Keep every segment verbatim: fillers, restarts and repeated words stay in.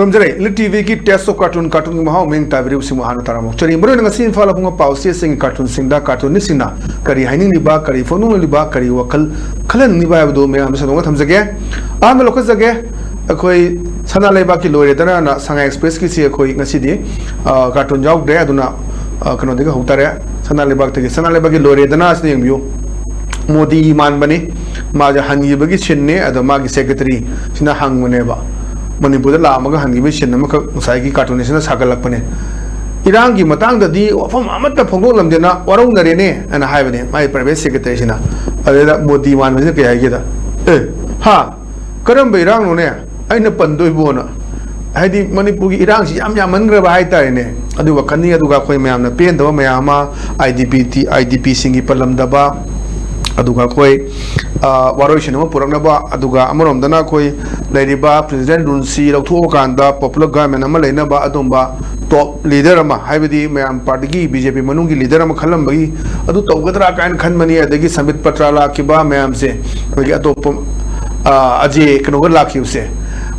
ꯊꯝꯖꯔꯦ꯫ Elite ꯇꯤꯚꯤꯒꯤ Taste of Cartoon, ꯀꯥꯔꯇꯨꯟꯒꯤ ꯃꯍꯥꯎ ꯃꯤꯡ ꯇꯥꯕꯤꯔꯤꯕꯁꯤꯡꯕꯨ ꯍꯥꯟꯅ ꯇꯥꯔꯝꯃꯨ꯫ ꯆꯔꯤ ꯃꯔꯨꯑꯣꯏꯅ ꯉꯁꯤ ꯏꯝꯐꯥꯜ ꯍꯧꯕ ꯄꯥꯎꯆꯦꯁꯤꯡꯒꯤ ꯀꯥꯔꯇꯨꯟꯁꯤꯡꯗ ꯀꯥꯔꯇꯨꯟꯅꯤꯁꯤꯡꯅ ꯀꯔꯤ ꯍꯥꯏꯅꯤꯡꯂꯤꯕ, ꯀꯔꯤ ꯐꯣꯡꯗꯣꯛꯅꯤꯡꯂꯤꯕ, ꯀꯔꯤ ꯋꯥꯈꯜ ꯈꯜꯍꯟꯅꯤꯡꯂꯤꯕ ꯍꯥꯏꯕꯗꯨ ꯃꯌꯥꯝꯗ ꯁꯟꯗꯣꯛꯅ ꯊꯝꯖꯒꯦ꯫ ꯑꯍꯥꯟꯕ ꯂꯧꯈꯠꯆꯒꯦ꯫ ꯑꯩꯈꯣꯏ ꯁꯅꯥ ꯂꯩꯕꯥꯛꯀꯤ ꯂꯣꯏꯔꯦꯗꯅ ꯁꯉꯥꯏ ꯑꯦꯛꯁꯄ꯭ꯔꯦꯁꯀꯤꯁꯤ ꯑꯩꯈꯣꯏ ꯉꯁꯤꯗꯤ, ꯑ, ꯀꯥꯔꯇꯨꯟ ꯌꯥꯎꯗ꯭ꯔꯦ꯫ ꯑꯗꯨꯅ, ꯑ, ꯀꯩꯅꯣꯗꯒꯤ ꯍꯧꯇꯥꯔꯦ꯫ ꯁꯅꯥ ꯂꯩꯕꯥꯛꯇꯒꯤ, ꯁꯅꯥ ꯂꯩꯕꯥꯛꯀꯤ ꯂꯣꯏꯔꯦꯗꯅ ꯁꯤꯗ ꯌꯦꯡꯕꯤꯌꯨ꯫ ꯃꯣꯗꯤ ꯃꯥꯟꯕꯅꯤ꯫ ꯃꯥꯁꯦ ꯍꯟꯈꯤꯕꯒꯤ ꯁꯤꯟꯅꯤ꯫ ꯑꯗꯣ ꯃꯥꯒꯤ ꯁꯦꯀ꯭ꯔꯦꯇꯔꯤ ꯁꯤꯅ ꯍꯪꯕꯅꯦꯕ, ꯃꯅꯤꯄꯨꯔꯗ ꯂꯥꯛꯑꯝꯃꯒ ꯍꯟꯈꯤꯕꯒꯤ ꯁꯤꯟ ꯑꯃꯈꯛ ꯉꯁꯥꯏꯒꯤ ꯀꯥꯔꯇꯨꯟꯅꯤꯁꯤꯅ ꯁꯥꯒꯠꯂꯛꯄꯅꯦ꯫ "ꯏꯔꯥꯡꯒꯤ ꯃꯇꯥꯡꯗꯗꯤ ꯋꯥꯐꯝ ꯑꯃꯠꯇ ꯐꯣꯡꯗꯣꯛꯂꯝꯗꯦꯅ ꯋꯥꯔꯧꯅꯔꯦꯅꯦ" ꯍꯥꯏꯅ ꯍꯥꯏꯕꯅꯦ ꯃꯥꯒꯤ ꯄ꯭ꯔꯥꯏꯚꯦꯠ ꯁꯦꯀ꯭ꯔꯦꯇꯔꯤꯁꯤꯅ꯫ ꯑꯗꯨꯗ ꯃꯣꯗꯤ ꯃꯥꯟꯕꯁꯤꯅ ꯀꯩ ꯍꯥꯏꯒꯦꯗ, "ꯑꯦ, ꯍꯥ, ꯀꯔꯝꯕ ꯏꯔꯥꯡꯅꯣꯅꯦ ꯑꯩꯅ ꯄꯟꯗꯣꯏꯕꯣꯅ?" ꯍꯥꯏꯗꯤ ꯃꯅꯤꯄꯨꯔꯒꯤ ꯏꯔꯥꯡꯁꯤ ꯌꯥꯝ ꯌꯥꯝꯃꯟꯈ꯭ꯔꯕ ꯍꯥꯏꯇꯥꯔꯦꯅꯦ꯫ ꯑꯗꯨꯒꯤ ꯋꯥꯈꯜꯅꯤ꯫ ꯑꯗꯨꯒ ꯑꯩꯈꯣꯏ ꯃꯌꯥꯝꯅ ꯄꯦꯟꯗꯕ ꯃꯌꯥꯝ ꯑꯃ, IDP, IDPꯁꯤꯡꯒꯤ ꯄꯜꯂꯝꯗꯕ, ꯑꯗꯨꯒ ꯑꯩꯈꯣꯏ, ꯑ, ꯋꯥꯔꯣꯏꯁꯤꯟ ꯑꯃ ꯄꯨꯔꯛꯅꯕ, ꯑꯗꯨꯒ ꯑꯃꯔꯣꯝꯗꯅ ꯑꯩꯈꯣꯏ ꯂꯩꯔꯤꯕ ꯄ꯭ꯔꯦꯁꯤꯗꯦꯟ ꯔꯨꯜꯁꯤ ꯂꯧꯊꯣꯛꯑꯀꯥꯟꯗ ꯄꯣꯄꯨꯂꯔ ꯒꯚꯔꯟꯃꯦꯟ ꯑꯃ ꯂꯩꯅꯕ ꯑꯗꯨꯝꯕ ꯇꯣꯞ ꯂꯤꯗꯔ ꯑꯃ, ꯍꯥꯏꯕꯗꯤ ꯃꯌꯥꯝ ꯄꯥꯔꯇꯤꯒꯤ BJP ꯃꯅꯨꯡꯒꯤ ꯂꯤꯗꯔ ꯑꯃ ꯈꯜꯂꯝꯕꯒꯤ ꯑꯗꯨ ꯇꯧꯒꯗ꯭ꯔꯥ ꯀꯥꯏꯅ ꯈꯟꯕꯅꯤ꯫ ꯑꯗꯒꯤ ꯁꯝꯕꯤꯠ ꯄꯇ꯭ꯔꯥ ꯂꯥꯛꯈꯤꯕ ꯃꯌꯥꯝꯁꯦ, ꯑꯗꯒꯤ ꯑꯇꯣꯞꯄ, ꯑ, ꯑꯖꯦ ꯀꯩꯅꯣꯒ ꯂꯥꯛꯈꯤꯕꯁꯦ,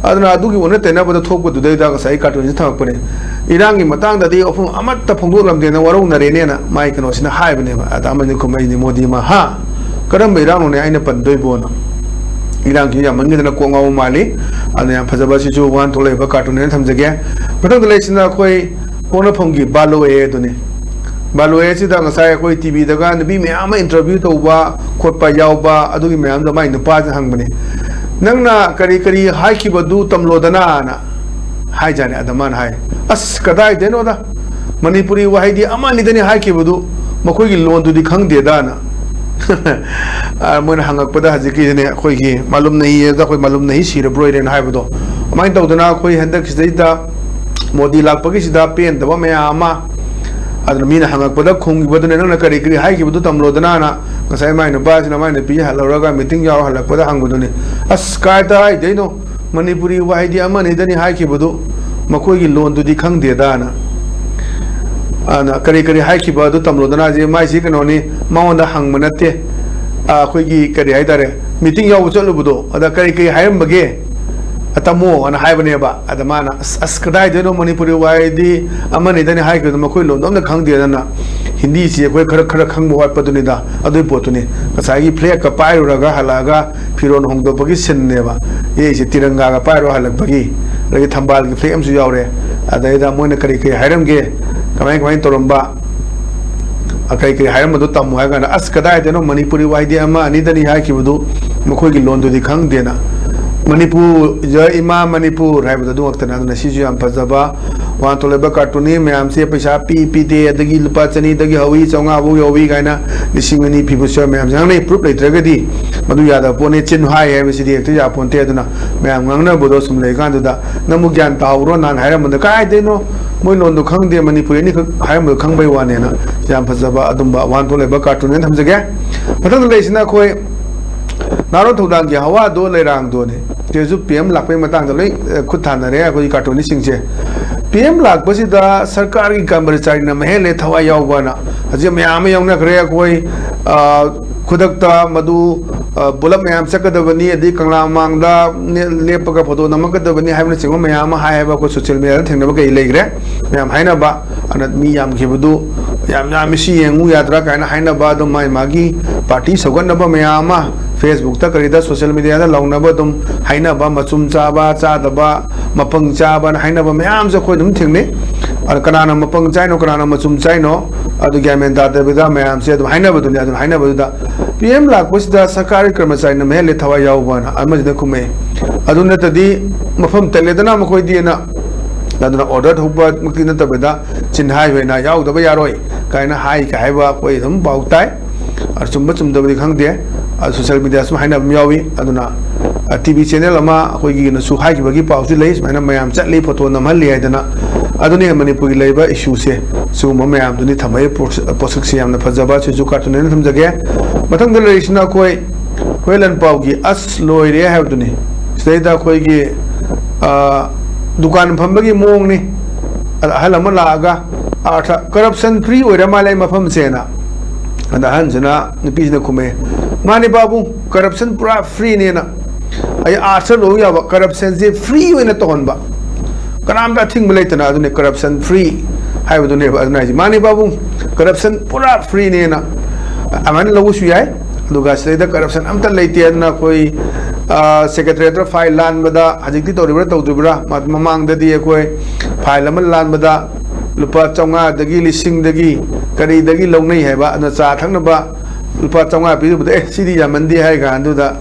ꯑꯗꯨꯅ ꯑꯗꯨꯒꯤ ꯑꯣꯟꯅ ꯇꯩꯅꯕꯗ ꯊꯣꯛꯄꯗꯨꯗꯩꯗ ꯉꯁꯥꯏ ꯀꯥꯔꯇꯨꯟꯁꯤ ꯊꯝꯃꯛꯄꯅꯦ꯫ "ꯏꯔꯥꯡꯒꯤ ꯃꯇꯥꯡꯗꯗꯤ ꯋꯥꯐꯝ ꯑꯃꯠꯇ ꯐꯣꯡꯗꯣꯛꯂꯝꯗꯦꯅ ꯋꯥꯔꯧꯅꯔꯦꯅꯦꯅ" ꯃꯥꯏ ꯀꯩꯅꯣꯁꯤꯅ ꯍꯥꯏꯕꯅꯦꯕ꯫ ꯑꯗ ꯑꯃꯅ ꯈꯨꯝꯃꯛꯏꯅꯦ ꯃꯣꯗꯤ ꯑꯃ, "ꯍꯥ? ꯀꯔꯝꯕ ꯏꯔꯥꯡꯅꯣꯅꯦ ꯑꯩꯅ ꯄꯟꯗꯣꯏꯕꯣꯅ?" ꯏꯔꯥꯡꯁꯤ ꯌꯥꯝꯃꯟꯈꯤꯗꯅ ꯀꯣꯛ ꯉꯥꯎꯕ ꯃꯥꯜꯂꯤ꯫ ꯑꯗꯨꯅ ꯌꯥꯝ ꯐꯖꯕ, ꯁꯤꯁꯨ ꯋꯥꯍꯟꯊꯣꯛ ꯂꯩꯕ ꯀꯥꯔꯇꯨꯟꯅꯦꯅ ꯊꯝꯖꯒꯦ꯫ ꯃꯊꯪꯗ ꯂꯩꯁꯤꯅ ꯑꯩꯈꯣꯏ ꯄꯣꯛꯅꯐꯝꯒꯤ ꯕꯥꯂꯣꯑꯦ ꯑꯗꯨꯅꯤ꯫ ꯕꯥꯂꯣꯑꯦ ꯑꯁꯤꯗ ꯉꯁꯥꯏ ꯑꯩꯈꯣꯏ TVꯗꯒ ꯅꯨꯄꯤ ꯃꯌꯥꯝ ꯑꯃ interview ꯇꯧꯕ ꯈꯣꯠꯄ ꯌꯥꯎꯕ, ꯑꯗꯨꯒꯤ ꯃꯌꯥꯝꯗꯣ ꯃꯥꯏ ꯅꯨꯄꯥꯁꯤꯅ ꯍꯪꯕꯅꯦ, "ꯅꯪꯅ ꯀꯔꯤ ꯀꯔꯤ ꯍꯥꯏꯈꯤꯕꯗꯨ ꯇꯝꯂꯣꯗꯅꯥꯅ" ꯍꯥꯏꯖꯥꯅꯦ꯫ ꯑꯗ ꯃꯥꯅ ꯍꯥꯏ, "ꯑꯁ, ꯀꯗꯥꯏꯗꯩꯅꯣꯗ, ꯃꯅꯤꯄꯨꯔꯤ ꯋꯥꯍꯩꯗꯤ ꯑꯃ ꯑꯅꯤꯗꯅꯤ ꯍꯥꯏꯈꯤꯕꯗꯨ, ꯃꯈꯣꯏꯒꯤ ꯂꯣꯟꯗꯨꯗꯤ ꯈꯪꯗꯦꯗꯥꯅ"꯫ ꯑ, ꯃꯣꯏꯅ ꯍꯪꯉꯛꯄꯗ ꯍꯧꯖꯤꯛꯀꯤꯁꯤꯅꯦ, ꯑꯩꯈꯣꯏꯒꯤ "ꯃꯥꯂꯨꯝ ꯅꯍꯤ" ꯑꯗ ꯑꯩꯈꯣꯏ "ꯃꯥꯂꯨꯝ ꯅꯍꯤ ꯁꯤꯔꯕ꯭ꯔꯣꯏꯔꯦꯅ" ꯍꯥꯏꯕꯗꯣ꯫ ꯑꯗꯨꯃꯥꯏꯅ ꯇꯧꯗꯅ ꯑꯩꯈꯣꯏ ꯍꯟꯗꯛ ꯁꯤꯗꯩꯗ ꯃꯣꯗꯤ ꯂꯥꯛꯄꯒꯤꯁꯤꯗ ꯄꯦꯟꯗꯕ ꯃꯌꯥꯝ ꯑꯃ, ꯑꯗꯨꯅ ꯃꯤꯅ ꯍꯪꯉꯛꯄꯗ ꯈꯨꯝꯈꯤꯕꯗꯨꯅꯦ, "ꯅꯪꯅ ꯀꯔꯤ ꯀꯔꯤ ꯍꯥꯏꯈꯤꯕꯗꯨ ꯇꯝꯂꯣꯗꯅꯥꯅ" ꯉꯁꯥꯏ ꯃꯥꯏ ꯅꯨꯄꯥꯁꯤꯅ ꯃꯥꯏ ꯅꯨꯄꯤ ꯍꯜꯂꯧꯔꯒ meeting ꯌꯥꯎ ꯍꯜꯂꯛꯄꯗ ꯍꯪꯕꯗꯨꯅꯤ꯫ "ꯑꯁ, ꯀꯥꯏꯗ ꯍꯥꯏꯗꯣꯏꯅꯣ? ꯃꯅꯤꯄꯨꯔꯤ ꯋꯥꯍꯩꯗꯤ ꯑꯃꯅꯤꯗꯅꯤ ꯍꯥꯏꯈꯤꯕꯗꯨ, ꯃꯈꯣꯏꯒꯤ ꯂꯣꯟꯗꯨꯗꯤ ꯈꯪꯗꯦꯗꯥꯅ"꯫ ꯑꯗꯨꯅ ꯀꯔꯤ ꯀꯔꯤ ꯍꯥꯏꯈꯤꯕ ꯑꯗꯨ ꯇꯝꯂꯣꯗꯅ ꯍꯥꯏꯁꯦ ꯃꯥꯏꯁꯤ ꯀꯩꯅꯣꯅꯤ, ꯃꯉꯣꯟꯗ ꯍꯪꯕ ꯅꯠꯇꯦ꯫ ꯑ, ꯑꯩꯈꯣꯏꯒꯤ ꯀꯔꯤ ꯍꯥꯏꯇꯥꯔꯦ, meeting ꯌꯥꯎꯕ ꯆꯠꯂꯨꯕꯗꯣ, ꯑꯗ ꯀꯔꯤ ꯀꯔꯤ ꯍꯥꯏꯔꯝꯕꯒꯦ? "ꯇꯝꯃꯣ" ꯑꯅ ꯍꯥꯏꯕꯅꯦꯕ꯫ ꯑꯗ ꯃꯥꯅ, "ꯑꯁ, ꯑꯁ, ꯀꯗꯥꯏꯗꯩꯅꯣ, ꯃꯅꯤꯄꯨꯔꯤ ꯋꯥꯍꯩꯗꯤ ꯑꯃꯅꯤꯗꯅꯤ ꯍꯥꯏꯈꯤꯕꯗꯣ, ꯃꯈꯣꯏ ꯂꯣꯟꯗꯣ ꯑꯝꯇ ꯈꯪꯗꯦꯗꯅ, ꯍꯤꯟꯗꯤꯁꯤ ꯑꯩꯈꯣꯏ ꯈꯔ, ꯈꯔ ꯈꯪꯕ ꯋꯥꯠꯄꯗꯨꯅꯤꯗ, ꯑꯗꯨꯏ ꯄꯣꯠꯇꯨꯅꯤ꯫ ꯉꯁꯥꯏꯒꯤ flag ꯀ ꯄꯥꯏꯔꯨꯔꯒ ꯍꯜꯂꯛꯑꯒ ꯐꯤꯔꯣꯜ ꯍꯣꯡꯗꯣꯛꯄꯒꯤ scene ꯅꯦꯕ꯫ ꯑꯦ, ꯑꯩꯁꯦ ꯇꯤꯔꯪꯒꯥꯒ ꯄꯥꯏꯔꯨꯔ ꯍꯜꯂꯛꯄꯒꯤ, ꯑꯗꯒꯤ ꯊꯝꯕꯥꯜꯒꯤ flag ꯑꯃꯁꯨ ꯌꯥꯎꯔꯦ꯫ ꯑꯗꯩꯗ ꯃꯣꯏꯅ ꯀꯔꯤ ꯀꯔꯤ ꯍꯥꯏꯔꯝꯒꯦ, ꯀꯃꯥꯏ ꯀꯃꯥꯏꯅ ꯇꯧꯔꯝꯕ, ꯑ, ꯀꯔꯤ ꯀꯔꯤ ꯍꯥꯏꯔꯝꯕꯗꯣ ꯇꯝꯃꯨ ꯍꯥꯏ ꯀꯥꯟꯗ, "ꯑꯁ, ꯀꯗꯥꯏꯗꯅꯣ, ꯃꯅꯤꯄꯨꯔꯤ ꯋꯥꯍꯩꯗꯤ ꯑꯃ ꯑꯅꯤꯗꯅꯤ ꯍꯥꯏꯈꯤꯕꯗꯨ, ꯃꯈꯣꯏꯒꯤ ꯂꯣꯟꯗꯨꯗꯤ ꯈꯪꯗꯦꯅ"꯫ "ꯃꯅꯤꯄꯨꯔ, ꯖ ꯏꯃꯥ ꯃꯅꯤꯄꯨꯔ" ꯍꯥꯏꯕꯗꯣ ꯑꯗꯨ ꯉꯥꯛꯇꯅꯦ꯫ ꯑꯗꯨꯅ ꯁꯤꯁꯨ ꯌꯥꯝ ꯐꯖꯕ ꯋꯥꯍꯟꯊꯣꯛ ꯂꯩꯕ ꯀꯥꯔꯇꯨꯟꯅꯤ꯫ ꯃꯌꯥꯝꯁꯦ ꯄꯩꯁꯥ ꯄꯤ ꯄꯤꯗꯦ, ꯑꯗꯒꯤ ꯂꯨꯄꯥ ꯆꯅꯤꯗꯒꯤ ꯍꯧꯏ, ꯆꯥꯝꯃꯉꯥ ꯐꯥꯎ ꯌꯧꯏ ꯀꯥꯏꯅ ꯂꯤꯁꯤꯡ ꯑꯅꯤ ꯄꯤꯕꯁꯨ ꯌꯥꯎꯏ꯫ ꯃꯌꯥꯝꯁꯦ ꯉꯥꯡꯅꯩ, proof ꯂꯩꯇ꯭ꯔꯒꯗꯤ ꯃꯗꯨ ꯌꯥꯗꯕ ꯄꯣꯠꯅꯤ꯫ ꯆꯤꯟ ꯍꯥꯏ ꯍꯥꯏꯕꯁꯤꯗꯤ ꯍꯦꯛꯇ ꯌꯥꯄꯣꯟꯇꯦ꯫ ꯑꯗꯨꯅ ꯃꯌꯥꯝ ꯉꯥꯡꯅꯕꯗꯣ ꯁꯨꯝ ꯂꯩꯀꯥꯟꯗꯨꯗ ꯅꯪꯕꯨ ꯒ꯭ꯌꯥꯟ ꯇꯥꯍꯧꯕ꯭ꯔꯣ? ꯅꯍꯥꯟ ꯍꯥꯏꯔꯝꯕꯗ ꯀꯥꯏꯗꯩꯅꯣ, ꯃꯣꯏ ꯂꯣꯟꯗꯣ ꯈꯪꯗꯦ, ꯃꯅꯤꯄꯨꯔꯤ ꯑꯅꯤꯈꯛ ꯍꯥꯏꯔꯝꯕꯗꯣ ꯈꯪꯕꯩ ꯋꯥꯅꯦꯅ ꯌꯥꯝ ꯐꯖꯕ ꯑꯗꯨꯝꯕ ꯋꯥꯍꯟꯊꯣꯛ ꯂꯩꯕ ꯀꯥꯔꯇꯨꯟ ꯑꯣꯏꯅ ꯊꯝꯖꯒꯦ꯫ ꯃꯊꯪꯗ ꯂꯩꯔꯤꯁꯤꯅ ꯑꯩꯈꯣꯏ ꯅꯥꯔꯣꯟ ꯊꯧꯗꯥꯡꯒꯤ ꯍꯋꯥꯗꯣ ꯂꯩꯔꯥꯡꯗꯣꯅꯦ꯫ ꯁꯤꯗꯁꯨ P M ꯂꯥꯛꯄꯩ ꯃꯇꯥꯡꯗ ꯂꯣꯏ, ꯑ, ꯈꯨꯠ ꯊꯥꯅꯔꯦ ꯑꯩꯈꯣꯏꯒꯤ ꯀꯥꯔꯇꯨꯟꯅꯤꯁꯁꯤꯡꯁꯦ꯫ P M ꯂꯥꯛꯄꯁꯤꯗ ꯁꯔꯀꯥꯔꯒꯤ ꯀꯔꯃꯆꯥꯔꯤꯅ ꯃꯍꯦꯜꯂꯦ ꯊꯋꯥꯏ ꯌꯥꯎꯕꯅ ꯍꯧꯖꯤꯛ ꯃꯌꯥꯝ ꯑꯃ ꯌꯥꯎꯅꯈ꯭ꯔꯦ꯫ ꯑꯩꯈꯣꯏ, ꯑ, ꯈꯨꯗꯛꯇ ꯃꯗꯨ, ꯑ, ꯄꯨꯂꯞ ꯃꯌꯥꯝ ꯆꯠꯀꯗꯕꯅꯤ, ꯑꯗꯩ ꯀꯪꯂꯥ ꯃꯃꯥꯡꯗ ꯅꯦ-, ꯂꯦꯞꯄꯒ ꯐꯣꯇꯣ ꯅꯝꯃꯛꯀꯗꯕꯅꯤ ꯍꯥꯏꯕꯅꯆꯤꯡꯕ ꯃꯌꯥꯝ ꯑꯃ ꯍꯥꯏ ꯍꯥꯏꯕ ꯑꯩꯈꯣꯏ social media ꯗ ꯊꯦꯡꯅꯕ ꯀꯩ ꯂꯩꯈ꯭ꯔꯦ꯫ ꯃꯌꯥꯝ ꯍꯥꯏꯅꯕ, ꯑꯗꯨꯅ ꯃꯤ ꯌꯥꯝꯈꯤꯕꯗꯨ ꯌꯥꯝ ꯌꯥꯝꯃꯤ, ꯁꯤ ꯌꯦꯡꯉꯨ ꯌꯥꯗ꯭ꯔꯥ ꯀꯥꯏꯅ ꯍꯥꯏꯅꯕ, ꯑꯗꯨꯝ ꯃꯥꯏ ꯃꯥꯒꯤ party ꯁꯧꯒꯠꯅꯕ ꯃꯌꯥꯝ ꯑꯃ Facebook ꯇ ꯀꯔꯤꯗ social media ꯗ ꯂꯥꯎꯅꯕ, ꯑꯗꯨꯝ ꯍꯥꯏꯅꯕ, ꯃꯆꯨꯝ ꯆꯥꯕ ꯆꯥꯗꯕ, ꯃꯄꯪ ꯆꯥꯕꯅ ꯍꯥꯏꯅꯕ ꯃꯌꯥꯝꯁꯦ ꯑꯩꯈꯣꯏ ꯑꯗꯨꯝ ꯊꯦꯡꯅꯩ꯫ ꯑꯗ ꯀꯅꯥꯅ ꯃꯄꯪ ꯆꯥꯏꯅꯣ, ꯀꯅꯥꯅ ꯃꯆꯨꯝ ꯆꯥꯏꯅꯣ, ꯑꯗꯨ ꯒ꯭ꯌꯥꯟ ꯃꯦꯟ ꯇꯥꯗꯕꯤꯗ ꯃꯌꯥꯝꯁꯦ ꯑꯗꯨꯝ ꯍꯥꯏꯅꯕꯗꯨꯅꯤ꯫ ꯑꯗꯨꯝ ꯍꯥꯏꯅꯕꯗꯨꯗ P M ꯂꯥꯛꯄꯁꯤꯗ ꯁꯔꯀꯥꯔꯒꯤ ꯀꯔꯃꯆꯥꯔꯤꯅ ꯃꯍꯦꯜꯂꯦ ꯊꯋꯥꯏ ꯌꯥꯎꯕꯅ ꯑꯃꯁꯤꯅ ꯈꯨꯝꯃꯛꯑꯦ꯫ ꯑꯗꯨ ꯅꯠꯇꯗꯤ ꯃꯐꯝ ꯇꯜꯂꯦꯗꯅ ꯃꯈꯣꯏꯗꯤꯅ꯫ ꯑꯗꯨꯅ order ꯊꯣꯛꯄꯃꯛꯇꯤ ꯅꯠꯇꯕꯤꯗ ꯆꯤꯟꯍꯥꯏ ꯑꯣꯏꯅ ꯌꯥꯎꯗꯕ ꯌꯥꯔꯣꯏ ꯀꯥꯏꯅ ꯍꯥꯏ ꯀꯥꯏ ꯍꯥꯏꯕ ꯑꯩꯈꯣꯏ ꯑꯗꯨꯝ ꯄꯥꯎ ꯇꯥꯏ꯫ ꯑꯆꯨꯝꯕ ꯆꯨꯝꯗꯕꯗꯤ ꯈꯪꯗꯦ꯫ ꯑ, social media ꯁꯨꯝ ꯍꯥꯏꯅꯕ ꯑꯃ ꯌꯥꯎꯏ꯫ ꯑꯗꯨꯅ, ꯑ, T V channel ꯑꯃ ꯑꯩꯈꯣꯏꯒꯤꯅꯁꯨ ꯍꯥꯏꯈꯤꯕꯒꯤ ꯄꯥꯎꯁꯨ ꯂꯩ, ꯁꯨꯃꯥꯏꯅ ꯃꯌꯥꯝ ꯆꯠꯂꯤ, ꯐꯣꯇꯣ ꯅꯝꯍꯜꯂꯤ ꯍꯥꯏꯗꯅ꯫ ꯑꯗꯨꯅꯤ ꯃꯅꯤꯄꯨꯔꯒꯤ ꯂꯩꯔꯤꯕ issue ꯁꯦ꯫ ꯁꯤꯒꯨꯝꯕ ꯃꯌꯥꯝꯗꯨꯅꯤ ꯊꯝꯃꯛꯏ꯫ ꯄꯣꯠꯁꯛ-, ꯄꯣꯠꯁꯛꯁꯤ ꯌꯥꯝꯅ ꯐꯖꯕ, ꯁꯤꯁꯨ ꯀꯥꯔꯇꯨꯟ ꯑꯣꯏꯅ ꯊꯝꯖꯒꯦ꯫ ꯃꯊꯪꯗ ꯂꯩꯔꯤꯁꯤꯅ ꯑꯩꯈꯣꯏ ꯍꯨꯏꯌꯦꯟ ꯂꯥꯟꯄꯥꯎꯒꯤ "ꯑꯁ ꯂꯣꯏꯔꯦ" ꯍꯥꯏꯕꯗꯨꯅꯤ꯫ ꯁꯤꯗꯩꯗ ꯑꯩꯈꯣꯏꯒꯤ, ꯑ, ꯗꯨꯀꯥꯟ ꯐꯝꯕꯒꯤ ꯃꯑꯣꯡꯅꯤ꯫ ꯑꯗ ꯑꯍꯜ ꯑꯃ ꯂꯥꯛꯑꯒ, ꯑꯥꯔꯊ, "Corruption free ꯑꯣꯏꯔ ꯃꯥꯜꯂꯦ ꯑꯩ ꯃꯐꯝꯁꯦꯅ"꯫ ꯑꯗ ꯑꯍꯟꯁꯤꯅ, ꯅꯨꯄꯤꯁꯤꯅ ꯈꯨꯝꯃꯦ, "ꯃꯥꯅꯦ ꯄꯥꯕꯨꯡ, corruption ꯄꯨꯔꯥ free ꯅꯦꯅ"꯫ ꯑꯩ ꯑꯥꯔꯠꯁꯇ ꯂꯧ ꯌꯥꯕ, ꯀꯔꯞꯁꯟꯁꯦ ꯐ꯭ꯔꯤ ꯑꯣꯏꯅ ꯇꯧꯍꯟꯕ, ꯀꯅꯥꯝꯇ ꯑꯊꯤꯡꯕ ꯂꯩꯇꯅ꯫ ꯑꯗꯨꯅꯦ ꯀꯔꯞꯁꯟ ꯐ꯭ꯔꯤ ꯍꯥꯏꯕꯗꯨꯅꯦꯕ꯫ ꯑꯗꯨꯅ ꯍꯥꯏꯁꯦ, ꯃꯥꯅꯤ ꯄꯥꯕꯨꯡ, ꯀꯔꯞꯁꯟ ꯄꯨꯔꯥ ꯐ꯭ꯔꯤꯅꯦꯅ ꯑꯗꯨꯃꯥꯏꯅ ꯂꯧꯕꯁꯨ ꯌꯥꯏ꯫ ꯑꯗꯨꯒ ꯁꯤꯗꯩꯗ ꯀꯔꯞꯁꯟ ꯑꯝꯇ ꯂꯩꯇꯦ꯫ ꯑꯗꯨꯅ ꯑꯩꯈꯣꯏ ꯁꯦꯀ꯭ꯔꯦꯇꯔꯤꯌꯦꯠꯇ ꯐꯥꯏꯜ ꯂꯥꯟꯕꯗ ꯍꯧꯖꯤꯛꯇꯤ ꯇꯧꯔꯤꯕ꯭ꯔꯥ ꯇꯧꯗ꯭ꯔꯤꯕ꯭ꯔꯥ? ꯃ- ꯃꯃꯥꯡꯗꯗꯤ ꯑꯩꯈꯣꯏ ꯐꯥꯏꯜ ꯑꯃ ꯂꯥꯟꯕꯗ ꯂꯨꯄꯥ ꯆꯥꯝꯃꯉꯥꯗꯒꯤ, ꯂꯤꯁꯤꯡꯗꯒꯤ, ꯀꯔꯤꯗꯒꯤ ꯂꯧꯅꯩ ꯍꯥꯏꯕ꯫ ꯑꯗꯨꯅ ꯆꯥ ꯊꯛꯅꯕ ꯂꯨꯄꯥ ꯆꯥꯝꯃꯉꯥ ꯄꯤꯔꯨꯕꯗ, "ꯑꯦ, ꯁꯤꯗꯤ ꯌꯥꯝꯃꯟꯗꯦ" ꯍꯥꯏ ꯀꯥꯟꯗꯨꯗ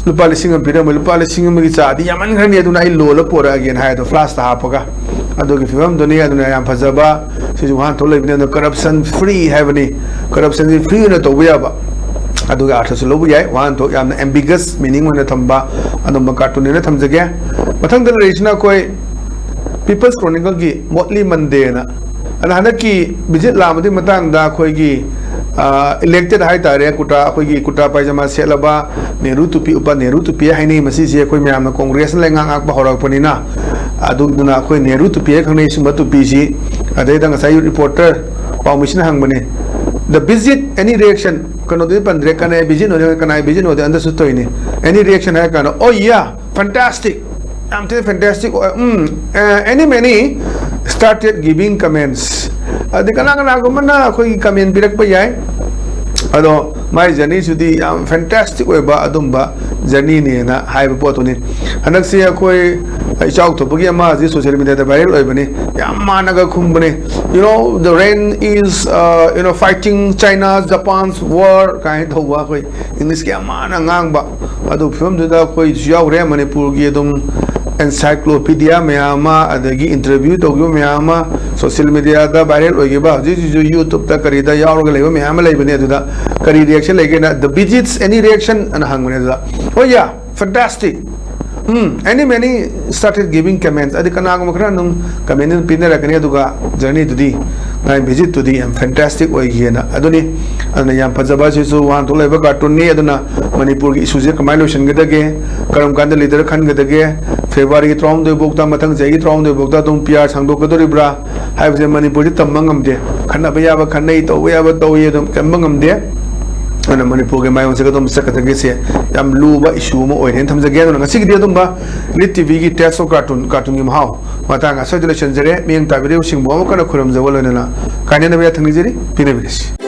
ꯂꯨꯄꯥ ꯂꯤꯁꯤꯡ ꯑꯃ ꯄꯤꯔꯝꯕ, "ꯂꯨꯄꯥ ꯂꯤꯁꯤꯡ ꯑꯃꯒꯤ ꯆꯥꯗꯤ ꯌꯥꯝꯃꯟꯈ꯭ꯔꯅꯤ, ꯑꯗꯨꯅ ꯑꯩ ꯂꯣꯜꯂ ꯄꯣꯔꯛꯑꯒꯦꯅ" ꯍꯥꯏꯗꯣ, ꯐ꯭ꯂꯥꯁꯇ ꯍꯥꯞꯄꯒ꯫ ꯑꯗꯨꯒꯤ ꯐꯤꯕꯝꯗꯨꯅꯤ꯫ ꯑꯗꯨꯅ ꯌꯥꯝ ꯐꯖꯕ ꯁꯤꯁꯨ ꯋꯥꯍꯟꯊꯣꯛ ꯂꯩꯕꯅꯤ꯫ ꯑꯗꯨꯅ ꯀꯔꯞꯁꯟ ꯐ꯭ꯔꯤ ꯍꯥꯏꯕꯅꯤ, ꯀꯔꯞꯁꯟꯁꯤ ꯐ꯭ꯔꯤ ꯑꯣꯏꯅ ꯇꯧꯕ ꯌꯥꯕ, ꯑꯗꯨꯒꯤ ꯑꯥꯔꯊꯁꯨ ꯂꯧꯕ ꯌꯥꯏ꯫ ꯋꯥꯍꯟꯊꯣꯛ ꯌꯥꯝꯅ ꯑꯦꯝꯕꯤꯒꯁ ꯃꯤꯅꯤꯡ ꯑꯣꯏꯅ ꯊꯝꯕ ꯑꯗꯨꯝꯕ ꯀꯥꯔꯇꯨꯟꯅꯦꯅ ꯊꯝꯖꯒꯦ꯫ ꯃꯊꯪꯗ ꯂꯩꯔꯤꯁꯤꯅ ꯑꯩꯈꯣꯏ ꯄꯤꯄꯜꯁ ꯀ꯭ꯔꯣꯅꯤꯀꯜꯒꯤ ꯃꯣꯠꯂꯤ ꯃꯟꯗꯦꯅ꯫ ꯑꯗ ꯍꯟꯗꯛꯀꯤ ꯚꯤꯖꯤꯠ ꯂꯥꯛꯄꯗꯨꯒꯤ ꯃꯇꯥꯡꯗ ꯑꯩꯈꯣꯏꯒꯤ ꯏꯂꯦꯛꯇꯦꯠ ꯍꯥꯏꯇꯥꯔꯦ, ꯀꯨꯔꯇꯥ, ꯑꯩꯈꯣꯏꯒꯤ ꯀꯨꯔꯇꯥ ꯄꯥꯏꯖꯃꯥ ꯁꯦꯠꯂꯕ, ꯅꯦꯍꯔꯨ ꯇꯨꯄꯤ ꯎꯞꯄ, ꯅꯦꯍꯔꯨ ꯇꯨꯄꯤ ꯍꯥꯏꯅꯩ꯫ ꯃꯁꯤꯁꯦ ꯑꯩꯈꯣꯏ ꯃꯌꯥꯝꯅ ꯀꯣꯡꯒ꯭ꯔꯦꯁꯅ ꯂꯩꯉꯥꯛ ꯉꯥꯛꯄ ꯍꯧꯔꯛꯄꯅꯤꯅ, ꯑꯗꯨꯗꯨꯅ ꯑꯩꯈꯣꯏ ꯅꯦꯍꯔꯨ ꯇꯨꯄꯤ ꯍꯥꯏ ꯈꯪꯅꯩ꯫ ꯁꯨꯝꯕ ꯇꯨꯄꯤꯁꯤ, ꯑꯗꯩꯗ ꯉꯁꯥꯏ ꯔꯤꯄꯣꯔꯇꯔ ꯄꯥꯎꯃꯤꯁꯤꯅ ꯍꯪꯕꯅꯦ, "The visit, any reaction?" ꯀꯩꯅꯣꯗꯨꯗꯤ ꯄꯟꯗ꯭ꯔꯦ, ꯀꯅꯥꯏ ꯚꯤꯖꯤꯠ ꯑꯣꯏꯗꯣꯏ, ꯀꯅꯥꯏ ꯚꯤꯖꯤꯠ ꯑꯣꯏꯗꯣꯏ, ꯑꯟꯗꯔꯁꯨ ꯇꯧꯔꯤꯅꯤ꯫ "Any reaction?" ꯍꯥꯏꯔ ꯀꯥꯟꯗ, "Oh yeah, fantastic, ꯌꯥꯝ ꯊꯤꯅ ꯐꯦꯟꯇꯦꯁꯇꯤꯛ ꯑꯣꯏ, ꯎꯝ, any many started giving comments." ꯑꯗꯩ ꯀꯅꯥ ꯀꯅꯥꯒꯨꯝꯕꯅ ꯑꯩꯈꯣꯏꯒꯤ ꯀꯃꯦꯟ ꯄꯤꯔꯛꯄ ꯌꯥꯏ꯫ ꯑꯗꯣ ꯃꯥꯏ ꯖꯔꯅꯤꯁꯤꯗꯤ ꯌꯥꯝ ꯐꯦꯟꯇꯦꯁꯇꯤꯛ ꯑꯣꯏꯕ ꯑꯗꯨꯝꯕ ꯖꯔꯅꯤꯅꯦꯅ ꯍꯥꯏꯕ ꯄꯣꯠꯇꯨꯅꯤ꯫ ꯍꯟꯗꯛꯁꯤ ꯑꯩꯈꯣꯏ ꯏꯆꯥꯎ ꯊꯣꯛꯄꯒꯤ ꯑꯃ ꯍꯧꯖꯤꯛ ꯁꯣꯁꯤꯌꯦꯜ ꯃꯤꯗꯤꯌꯥꯗ ꯚꯥꯏꯔꯦꯜ ꯑꯣꯏꯕꯅꯤ꯫ ꯌꯥꯝ ꯃꯥꯟꯅꯒ ꯈꯨꯝꯕꯅꯤ, "You know, the rain is, uh, you know, fighting China's, Japan's war" ꯀꯥꯏꯅ ꯇꯧꯕ, ꯑꯩꯈꯣꯏ ꯏꯪꯂꯤꯁꯀꯤ ꯌꯥꯝ ꯃꯥꯟꯅ ꯉꯥꯡꯕ꯫ ꯑꯗꯨ ꯐꯤꯕꯝꯗꯨꯗ ꯑꯩꯈꯣꯏꯁꯨ ꯌꯥꯎꯈ꯭ꯔꯦ꯫ ꯃꯅꯤꯄꯨꯔꯒꯤ ꯑꯗꯨꯝ ꯑꯦꯟꯁꯥꯏꯀ꯭ꯂꯣꯄꯤꯗꯤꯌꯥ ꯃꯌꯥꯝ ꯑꯃ, ꯑꯗꯒꯤ ꯏꯟꯇꯔꯚ꯭ꯌꯨ ꯇꯧꯈꯤꯕ ꯃꯌꯥꯝ ꯑꯃ, ꯁꯣꯁꯤꯌꯦꯜ ꯃꯤꯗꯤꯌꯥꯗ ꯚꯥꯏꯔꯦꯜ ꯑꯣꯏꯈꯤꯕ, ꯍꯧꯖꯤꯛ ꯍꯧꯖꯤꯛꯁꯨ ꯌꯨꯇ꯭ꯌꯨꯕꯇ ꯀꯔꯤꯗ ꯌꯥꯎꯔꯒ ꯂꯩꯕ ꯃꯌꯥꯝ ꯑꯃ ꯂꯩꯕꯅꯦ꯫ ꯑꯗꯨꯗ ꯀꯔꯤ ꯔꯤꯌꯦꯛꯁꯟ ꯂꯩꯒꯦꯅ, "The visits, any reaction?" ꯑꯅ ꯍꯪꯕꯅꯦ꯫ ꯑꯗꯨꯗ, "Oh yeah, fantastic, ꯎꯝ, any many started giving comments." ꯑꯗꯨ ꯀꯅꯥꯒꯨꯝꯕ ꯈꯔ ꯑꯗꯨꯝ ꯀꯃꯦꯟ ꯑꯗꯨꯝ ꯄꯤꯅꯔꯛꯀꯅꯤ꯫ ꯑꯗꯨꯒ ꯖꯔꯅꯤꯗꯨꯗꯤ, ꯃꯥꯏ ꯚꯤꯖꯤꯠꯇꯨꯗꯤ ꯌꯥꯝ ꯐꯦꯟꯇꯦꯁꯇꯤꯛ ꯑꯣꯏꯈꯤꯑꯅ꯫ ꯑꯗꯨꯅꯤ, ꯑꯗꯨꯅ ꯌꯥꯝ ꯐꯖꯕ, ꯑꯁꯤꯁꯨ ꯋꯥꯍꯟꯊꯣꯛ ꯂꯩꯕ ꯀꯥꯔꯇꯨꯟꯅꯤ꯫ ꯑꯗꯨꯅ ꯃꯅꯤꯄꯨꯔꯒꯤ ꯏꯁꯨꯁꯦ ꯀꯃꯥꯏꯅ ꯂꯣꯏꯁꯤꯟꯒꯗꯒꯦ, ꯀꯔꯝ ꯀꯥꯟꯗ ꯂꯤꯗꯔ ꯈꯟꯒꯗꯒꯦ, ꯐꯦꯕ꯭ꯔꯨꯋꯥꯔꯤꯒꯤ ꯇꯔꯥꯍꯨꯝꯗꯣꯏ ꯐꯥꯎꯗ, ꯃꯊꯪ ꯆꯍꯤꯒꯤ ꯇꯔꯥꯍꯨꯝꯗꯣꯏ ꯐꯥꯎꯗ ꯑꯗꯨꯝ ꯄꯤ ꯑꯥꯔ ꯁꯥꯡꯗꯣꯛꯀꯗꯧꯔꯤꯕ꯭ꯔꯥ ꯍꯥꯏꯕꯁꯦ ꯃꯅꯤꯄꯨꯔꯗꯤ ꯇꯝꯕ ꯉꯝꯗꯦ꯫ ꯈꯟꯅꯕ ꯌꯥꯕ ꯈꯟꯅꯩ, ꯇꯧꯕ ꯌꯥꯕ ꯇꯧꯏ, ꯑꯗꯨꯝ ꯀꯟꯕ ꯉꯝꯗꯦ꯫ ꯑꯗꯨꯅ ꯃꯅꯤꯄꯨꯔꯒꯤ ꯃꯥꯏ ꯑꯣꯟꯁꯤꯒꯗꯕ ꯆꯠꯀꯗꯕꯒꯤꯁꯦ ꯌꯥꯝ ꯂꯨꯕ issue ꯑꯃ ꯑꯣꯏꯔꯦꯅ ꯊꯝꯖꯒꯦ꯫ ꯑꯗꯨꯅ ꯉꯁꯤꯒꯤꯗꯤ ꯑꯗꯨꯝꯕ Lit TVꯒꯤ Taste of Cartoon, ꯀꯥꯔꯇꯨꯟꯒꯤ ꯃꯍꯥꯎ ꯃꯇꯥꯡ ꯑꯁꯤꯗ ꯂꯣꯏꯁꯤꯟꯖꯔꯦ꯫ ꯃꯤꯠꯌꯦꯡ ꯇꯥꯕꯤꯔꯤꯕꯁꯤꯡꯕꯨ ꯑꯃꯨꯛ ꯍꯟꯅ ꯈꯨꯔꯨꯝꯖꯕ ꯂꯣꯏꯅꯅ ꯀꯥꯏꯅꯅꯕ ꯌꯥꯊꯪ ꯅꯤꯖꯔꯤ꯫ ꯄꯤꯅꯕꯤꯔꯁꯤ꯫